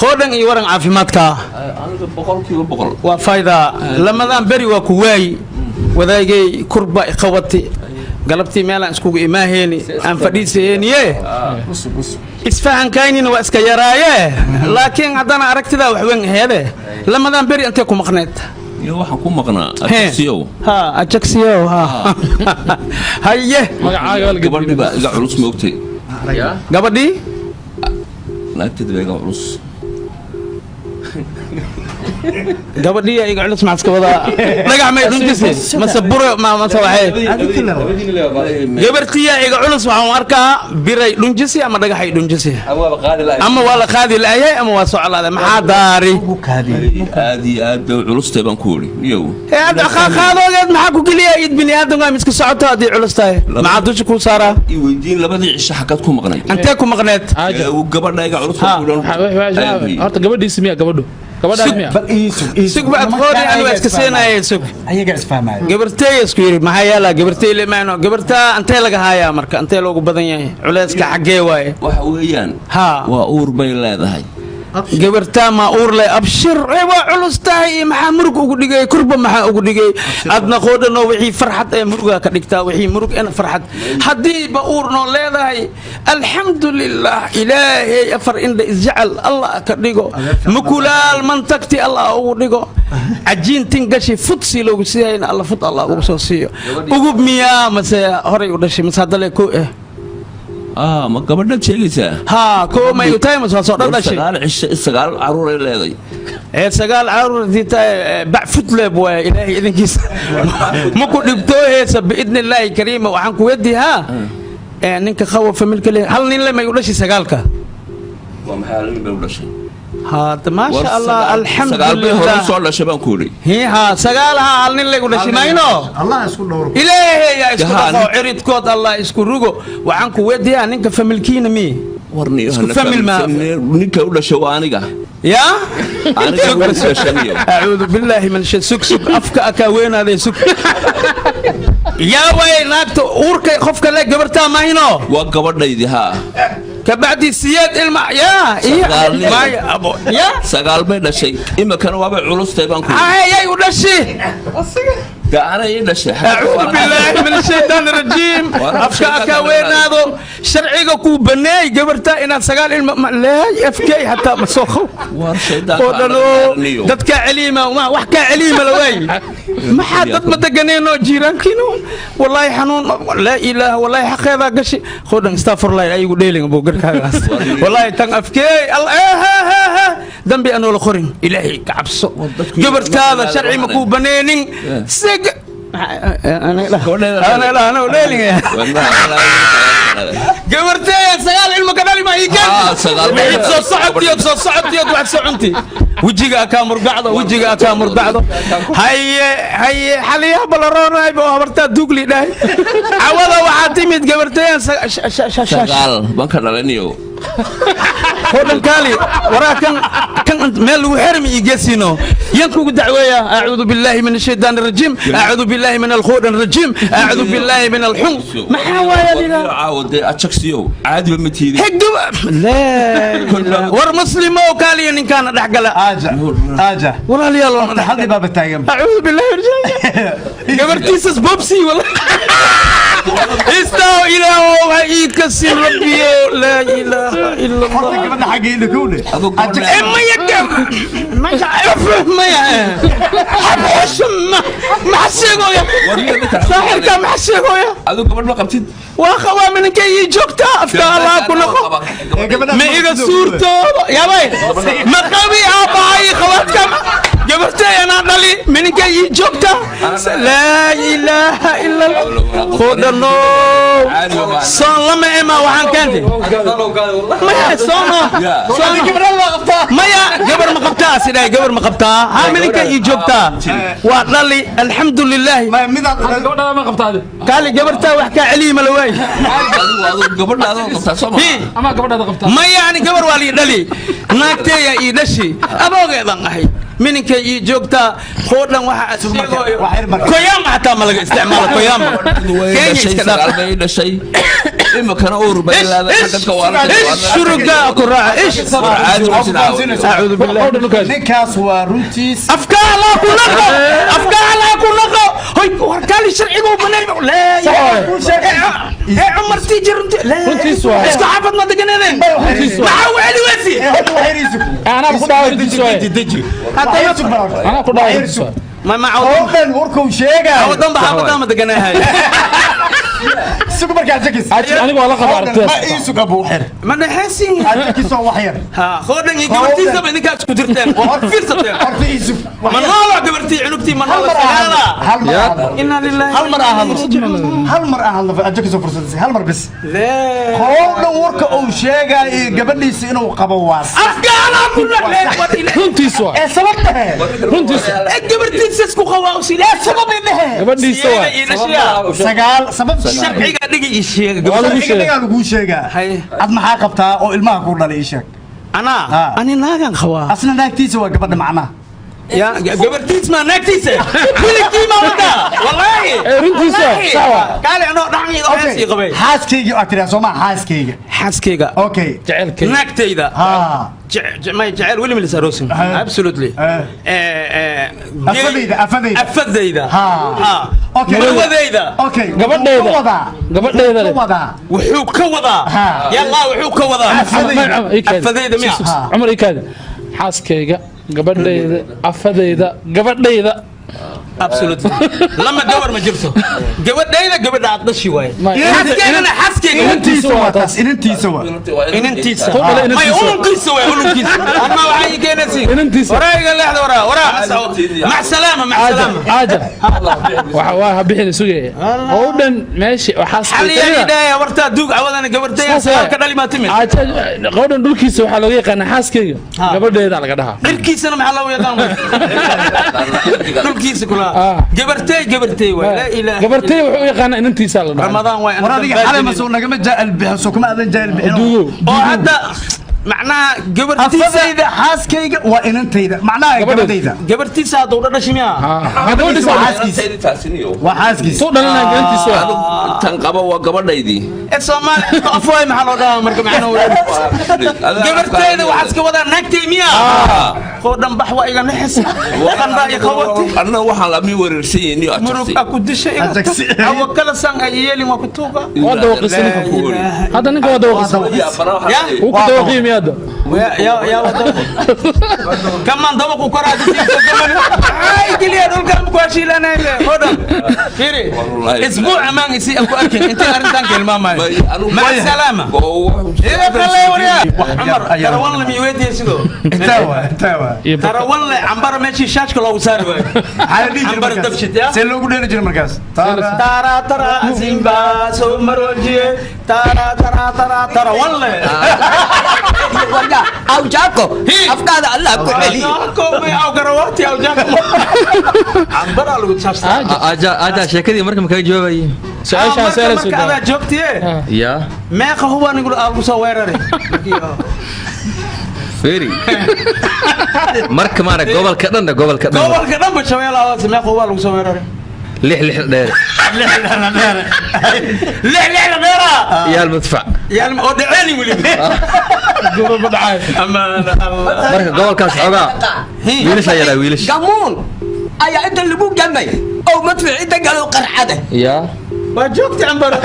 Khoodhan iyo waran caafimaadka? Aniga 100%. Waa fayda. Lamadaan beri waa ku waayi, wadaagay. Kurba iqawati galabtii, meelaan iskugu imaaheeni aan fadhiisaheeniye, isfahankaynina waa iska yaraaye, laakiin haddana aragtidaa wax weyn aheede. Lamadaan beri intee ku maqneed? Iyo waxaan ku maqnaa Ajaxiyow. Ha, Ajaxiyow, ha, haye. Gabadhii baa iga culus, moogtay? Gabadhii? Naagteeda baa iga culus. Gabadhii iga culus, maxaa iska wadaa? Dhagax may dhuntisi mase buro mase waxay? Gabartiya iga culus, waxaan u arkaa biray dhunjisi ama dhagaxay dhunjisi, ama waa la qaadi la'yahay ama waa socolaada. Maxaa daari? Aad iyo aad bay u culustay baan ku idhi, niyow. Ee hadda qaadoogeed maxaa ku geliya? Id bini aadam waa miska socoto. Haddii culus tahay, maxaa dusha kuu saaraa? I weydiin, labadii cisho xaggaad ku maqnayd? Intee ku maqneed? Gabadha iga culus baan ku idhi. Horta gabadhiisi miya? Gabadhu gabadhaas miya? Sug baad qoori, anu waa iska seenayay. Sug. Ayaga isfahmaya. Gabarteey isku yidhi, maxaa yeelaa gabarteey limaano? Gabartaa intee laga haayaa? Marka intee loogu badan yahay culeyska, xaggee waaye? Waxa weeyaan, waa uur bay leedahay. Gabartaa maa uur leh? Abshir, ee waa culus tahay iyo maxaa murug ugu dhigay? Kurba maxaa ugu dhigay? Adna qoodhanoo wixii farxad ee murugaa ka dhigtaa, wixii murug ena farxad. Haddiiba uur noo leedahay, alxamdulilah, ilaahay afar indha isjecel Allah ka dhigo, mukulaal mantagti Allah ugu dhigo, cajiin tin gashi fud si loogu siiyayna Allah fud Allah ugu soo siiyo. Ugub miyaa mase horay u dhashay mase haddale ko eh? Ma gabadhaad sheegaysaa? Haa, koo may u tahay mase waa soo dhashay? 9 cisho, 9 caruuray leeday. Ee 9 caruur diita bac futleeb waay. Ilaahay idinkiisa ma ku dhibtooheysa, biidni illaahi kariima. Waxaan ku weydiihaa ninka qawa familka le, hal nin le may u dhashay sagaalka? Waa maxay? Hal nin bay u dhashay. Hada maasha Allah. 9 bay hore alxamdulilah. Soo dhashay baan ku idhi. Ha, 9, ha, hal nin le u dhashay mayno? Allah isku dhowro. Ilaahay yaa isku Yahaa, dhaqo ciridkood, Allah isku rugo. Waxaan ku weydiiyaa, ninka familkiina mi Warniyo. Isku famil ma? Ninka u dhashay waa aniga. Ya. Aniga u dhashay, niyo. Acuudu billaahi min shay. Sug, sug, afka akaa weynaaday. Sug, yaa way naagta uurka qofka le gabartaa mahino? Waa gabadhaydii, haa. Kabacdi siyeed ilma yaa iyo 9 nin. Maya abo ya. 9 bay dhashay, imikana waabay culustay baan ku idhi. Ayay u dhashi? Dee anay ii dhashay. Acuudu billaahi min ashaytaan rajiim. Afka akaa weynaado. Sharciga kuu baneey gabartaa inaad 9 ilma laay afkay hataa ma soo qow War shaydaanka. Oo dhan oo Niyo. Dadkaa celiima ma wax kaa celiima la waayi? Maxaa dad ma deganeenoo jiiraankiino? Wallaahi xanuun, laa ilaaha, wallaahi xaqeedaa gashi. Qodhan, astafurlahi, ayagu dheelin buu garkaagaas. Wallaahi tan afkeey dambi anoo la qorin. Ilaahay ka cabso. Gabartaada sharci ma kuu baneenin sig. Gabartee 9 ilmo ka dhali ma ii keen. Soo socotiyood, soo socotiyood, wax soconti, wejiga kaa murgacdo, wejiga kaa murgacdo. Haye, haye, xaliyaha balaroonay oo habartaa dugli dhahay. Cawada waxaa timid gabarteeyan. 9 baan ka dhalay, niyo. Hodhan kaali waraa, kan kan meel lagu xermi ii geesino yan kugu dacweeya. Acuudu billahi min ashaytaan arajiim, acuudu billahi min alkhudan rajiim, acuudu billahi min alxun. Maxaa waaya lidaa? Caawa dee Ajaxiyow, caadiba ma tiidin. Hegdu laa war muslimo kaaliyo ninkaana dhex gala. Aaja aaja. Walaalayaal, waana dhex Haldi baaba taagan. Acuudu billahi min gabartiisas bobsi wala istaaw. Ilaahow ha ii kasi rabbiyo, laa ilaaha ila Horta Allah. gabadha xaggeena kowdhe. Maya, maya, maya, xabxusha maxa sheegooya saaxirka? Maxa sheegooya? Adigu gabadh ma qabtid? Waa qabaa, mininkay ii joogtaa. Afka Allah ku noqo, ma iga suurtoodo yabay. Ma qabi aabbahay qabaadka? Gabartay anaa dhali, mininkay ii joogtaa. Laa ilaaha ila Allah. Qodhano soon lama ema waxaan keentay. Maya, soono maya, gabar ma qabtaa? Sidhaa gabar ma qabtaa? Ha, mininkay ii joogtaa, waa dhali, alxamdulilaahi. Gabadhaada ma qabtaa? Kaali, gabartaa wax kaa celiyi ma la waayi? Adigu gabadhaada qabtaa, soo ma? Ama gabadhaada qabtaa? Maya, ani gabar waa lii dhali, naagteeya ii dhashi, aboogeedan ahay, mininkay ii joogtaa. Qoodhan waxa sheegayo koyaama xataa ma laga isticmaalo koyaama. Kenya iska dhaaf. 9 bay dhashay. Imikana uur bay leedahay dadka waa Ish shurugaa ku raaca ish. Acuudu billahi. Qowdhan u kaadi. Ninkaas waa runtiis. Afkaa laa ku naqo, afkaa laa ku naqo. Hoy, warkaali sharcigu banay laa ee Cumar tiiji runti Runtiis waay. Isku xaafad ma deganadeen? Runtiis waay. Maxaa u celi weysi? Anaa ku dhaaway, runtiis waay. Anaa ku dhaaway, runtiis waay. Ma Qowdhan warkuu sheegaayo. Wadan ba xaafadaa ma deganahay? Sugu markaa jakis. Aniga waa la qabaa Ma aragtidaas. ii suga buu xir. Ma dhexaysin. Jakisoo wax yar. Ha qoodan iyo gabartiisaba idinkaa isku jirteen oo fiirsateen. Horta ii sug. Ma noolo gabartii, cunugtii ma Hal noolo mar aan hadlo. sagaala. Hal mar aan hadlo. Inna lillahi. Hal mar aan hadlo. Hal mar aan hadlo. Jakisoo fursad sii. Hal mar bis. Lee. Qowdhan warka uu sheegaayo iyo gabadhiisa inuu qabo waa sax. Afkaala ku naqleen war ilaahay. Runtiis waay. Ee sabab dhehe. Runtiis waay. Ee gabartiisa isku qabaa u sii. Ee sabab dhehe. Gabadhiisa waay. Sagaal sabab. Sharciga dhigi ii sheega. Waa lagu Sharciga sheegay. dhigaa laguu sheegaa. Haye. Ad maxaa qabtaa oo ilmaha kuu dhalay ii sheeg? Anaa ani naagan qabaa. Asna naagtiisa waa gabadha macnaha. Ya gabartiis ma naagtiisa wiilkii ma wada wallahi. Ee runtiisa Wallahi. sax waay. Kaale anoo dhaxan oo hees ii qabay. Xaaskayga aad tiraa soo maa xaaskayga? Xaaskayga. Okay. Jaceylkayga. Naagtayda. Ha. May jecel weli ma lis aroosin. Absolutely. Afadayda, afadayda. Afadayda. Ha. Ha. Okay. Marwadayda. Okay. Gabadhayda. Wuxuu ka wadaa. Gabadhayda Wuxuu leh. ka wadaa. Wuxuu ka wadaa. Ha. Yalla wuxuu ka wadaa. Afadayda. Cumar, ii kaadi. Afadayda miya? Sus, sus. Cumar ii kaadi. Xaaskayga, gabadhayda, afadayda, gabadhayda. Absolutely, lama gabar ma jirto. Gabadhayda gabadha aad dhashi waaye. Xaaskaygana xaaskayga. Inantiisa waa taas, inantiisa waa. Inantiisa. Soo dhalay may inantiisa. Ulunkiisa waay, ulunkiisa anma waxaa ii keenaysi. Inantiisa. Waraa iga leexda, waraa waraa, mac salaama, mac salaama. Aaja. Waxa waa ha bixin sugaya. Qowdhan meesha oo xaliyaa xaaskayga. idhaaya wartaa duug cawadana gabartay Saas waay. ka dhali maa timid. Aaja, qowdhan dhulkiisa waxaa looga yaqaanaa xaaskayga. Ha. Gabadheeda laga dhahaa. Cirkiisana maxaa loogu yaqaan dhulkiisa kula? Ah. Gabartay gabartay waay, laa ilaaha. Gabartay wuxuu u yaqaanaa inantiisa la dhahaa. Ramadaan waay. War adiga xalay ma soo nagama jaa'il bixin, soo kuma aadan jaa'il bixin. Duugow. Oo hadda macnaha gabartiisa. Afadayda xaaskayga waa inantayda macnaha Gabadhayda. gabadhayda. Gabartiisa hadda u dhadhashi miya? Ha, gabadhiisa Waa waa xaaskiisa. Waa xaaskiisa. soo dhalinaya inantiisa waa. Tan qaba waa gabadhaydii. Ee Soomaali isku afwaay maxaa loo dhahaa marka macnaha gabartayda waxaad iska wadaa naagtay miya? Koo dhan bax waa iga naxis dhaqan baa i qabatay. Anna waxaan lami wareersan yihiin iyo Murug a ku dishay iga. Ajagsi. Awa kala san ay yeelin waa ku tuuga. Waa dawaqisay ninka. Hadda ninka waa dawaqisay. Ya. Wuu ku dawaqiyay miya hadda? Ya ya wada kamaan dabaqu koraa ay geliya dhulkan ku hashiilanaya oo dhan fiiri. Wallahi. Isbuuc amaan isi aan ku arkin intay arrintan ka ilmaamayo. Maca salaama. Ee kale waryaa Cumar tarawan lami weydiiye sidoo. Intaa waa, intaa waa. Iyo barka. Tarawan le cambara meeshii shaashka loogu saari waayo. Maxaa la dhihi jiray Cambar markaas? dabshid, ya? See loogu dheeli jiray markaas? Tara. Tara tara simba soo marojiye tara tara tara tarawan le. Waryaa, awjaako afkaada Allah ku celiyo. Koomay aw garawaati aw jaako cambara lagu saabsan. Aaja. Aja aja sheekadii marka ma kaga jawaabayay? Su'aashaan marka su'aala marka adaa soo joogtiye. Ya. Meeqa hubaa nigu lagu soo weeraray? Feri marka maara gobolka dhan, gobolka dhan. Gobolka dhanba Shabeellaha Hoose meeqa hubaa lagu soo weeraray? Lix lix dheer. Lix lix la dheeraa. Iyo hal madfac. Yani oo dhaceeni weliba. Gobol dhacay. Amaan Allah. Marka gobolkaas xoogaa wiilasha yaraa wiilasha. Gamuun ayaa inta lagu gamay oo madfic inta galo qarxada. Ya. Waa joogti cambaro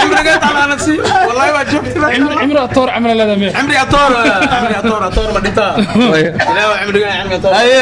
cimrigeed calaa nafsi wallahi waa joogti. Cimri atoor camla leedahay miya? Cimri atoor, cimri atoor, atoor ma dhintaa ilaa waa cimrigaa cimri atoor. Haye.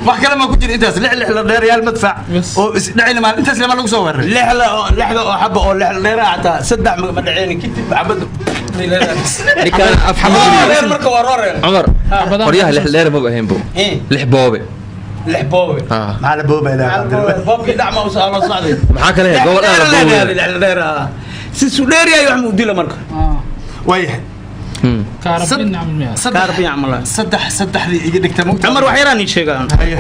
Wax kale ma ku jira intaas lix lix la dheer yaal madfac Bas. oo isdhacayna maal intaas lama lagu soo weeraray. Lixda oo lixda oo xaba oo lix dheeraa xataa saddex ma dhaceeni kadib xabadu. Ninkaan afka dheer marka waa rooreen. Cumar qoryaha lix dheer maba ahayn bo, lix boobe. Lix boobe. Ah. Maxaa la boobaa ilaahay? Boobkii dhacma u soo socday. Maxaa kale gobol dhan la boobe. Lix dheeraa si su dheeryahay wax mu dila marka. Waayahay. Kaarabin camal miya? Kaarbiin camal. Saddex saddexdii iga dhigta mugta. Cumar wax yaraan ii sheegaa. Haye.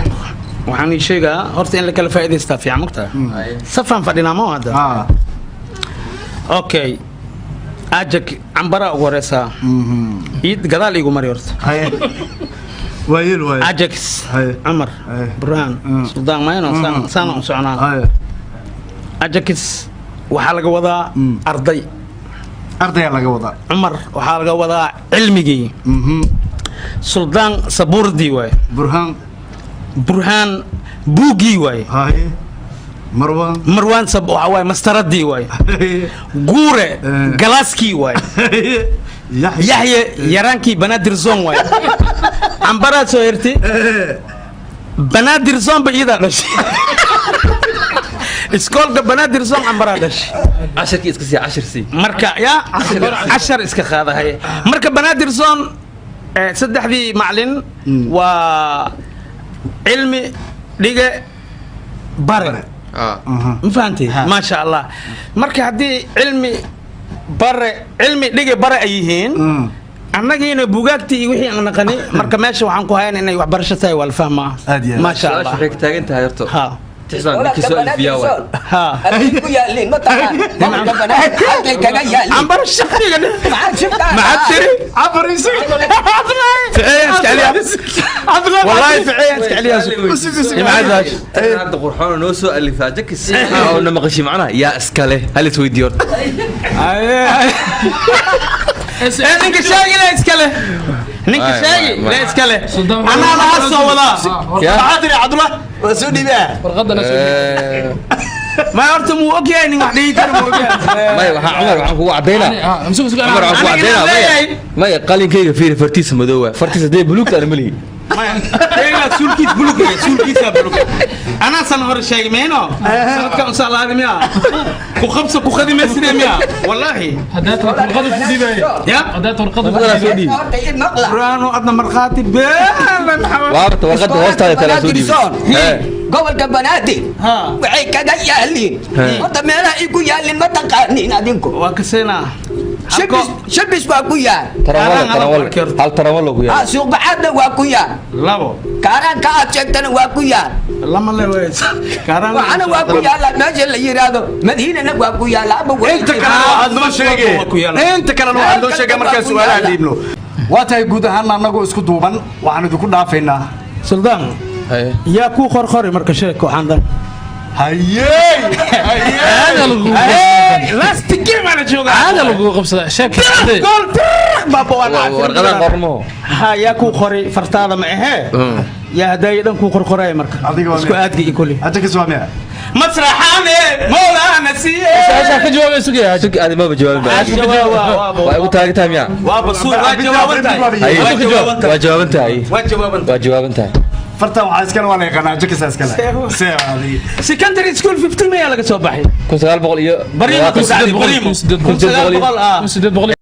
Waxaan ii sheegaa horta in la kala faa'iidaystaa fiican mugtaa safaan fadhinaa ma hadda. Ah. Okay, ajak cambara ugu horeysaa iid gadaal iigu mari horta. Haye. Waa yeel waaye. Ajax. Haye. Cumar. Haye. Burhaan Suldaan mayno saana u soconaa. Haye. Ajax waxaa laga wadaa arday. Ardayaa laga wadaa. Cumar waxaa laga wadaa cilmigii. Suldaan sabuurdii waaye. Burhaan. Burhaan buuggii waaye. Haye, Marwaan. Marwaan sab waxaa waaye mastaradii waaye. Guure galaaskii waaye. Yaxya. Yaxye yaraankii Banaadir Zone waaye. Cambaraad soo herti, Banaadir Zone ba iyadaa dhashay, iskoolka Banaadir Zone Cambaraa dhashay. Cashirkii iska sii, cashir sii. Marka yaa cashar iska qaadahay. Marka Banaadir Zone saddexdii macalin waa cilmi, dhige, bare. Ma fahantay? Maasha Allah. Marka haddii cilmi, bare, cilmi, dhige, bare ay yihiin, annagiina bugaagtii iyo wixii aan naqani, marka meesha waxaan ku hayana inay waxbarasho tahay, waa la fahmaa. Aad iyo aad. Maasha Su-aasha Allah. waxay ka taagan tahay horta ha tixdaan ninkii soo alfiyaa waay. Ha. Halkay ku yaalliin ma taqaan? Gobolka Banaadir halkay kaga yaalliin? Cambaro shaqriga. Maxaad shibtaa? Maxaad tiri? Cabar isaga. Ficeen iska celiya, wallahi ficeen iska celiya. Tixdaan hadda qurxoon noo soo alifaa jakis oo na maqashay, macnaha yaa iskale hal isweydiiyo horta. Ee ninka sheegi la iskale, ninka sheegi la iskale, anaa laha soo wadaa. Maxaa tiri, Cabdullah? Waa soo dhiibaa. Warqadana soo dhiibay. Ma horta muu ogyahay nin wax dhihi kara? Muu ogyahay? Maya, waxaa Cumar waxaan kugu caddaynaa. Msugu sugu. Cumar waxaan kugu Aniga caddaynaa, maya. leeyahay. Maya, qalinkayga fiiri, fartiisa madoowa, fartiisa dee buluugta ana malihi. Maya, eega suulkiis bulug yahay, suulkiisa bulug. Anaa san hore sheegay meeno sanadka unsalaadi miya ku qabso ku khadimaysine miya, wallaahi. Haddaad warqada ku dhiibay. Ya. Haddaad warqada ku Warqadana soo dhiibay. dhiibi. Horta i maqla. Quraano adna markhaati been. Waabta warqadda hoostaada talaa soo dhiibi. Banaadir. Gobolka Banaadir Ha. waxay kaga yaalliin, horta meelaha ay ku yaallin ma taqaaniin adinku? Waa kaseena. Shibis, Shibis waa ku yaal. Tarawal, tarawal, hal tarawal ku yaal. Suuqbacaadna waa ku yaal. Labo. Kaaraanka aad sheegtana waa ku yaal. Lama le ways kaaraan. Waxaana waa ku yaala meesha la yidhaahdo Madiinana waa ku yaala aba. Inta kalena waxaad noo sheegay, inta kalena waxaad noo sheegay markaan su'aalaha dhiibno. Waa tahay, guud ahaan annagu isku duuban waxaan idinku dhaafaynaa. Suldaan, yaa kuu qorqori marka sheek waxaan dhan? Hayey. Caada lagu Last game ana joogaa. Caada lagu qabsadaa sheek. Gool baaba waa dhacay. Warqadan qormo. Ha, yaa kuu qori fartaada ma ahee? Yaa hadaayo dhan kuu qorqoraya marka? Adiga waa isku miya? aadga iyo kulli. Hadda ka soo miya? Masraxaane mawlaana siiye. Su-aasha ka jawaabay sugaya. Sug, aadi maba jawaabin ba. Waa igu taagan tahay miya? Waaba suur, waa jawaaban tahay. Haye. Waa jawaaban tahay. Waa jawaaban tahay. Waa jawaaban tahay. Waa jawaaban tahay. Fartan waxaa iskale, waa la yaqaanaa, jakisa iskale. See adiga. Secondary school 15 ayaa laga soo baxay. 1900 iyo Bariimo ku dhacday, Bariimo. 1800. 1900. 1800.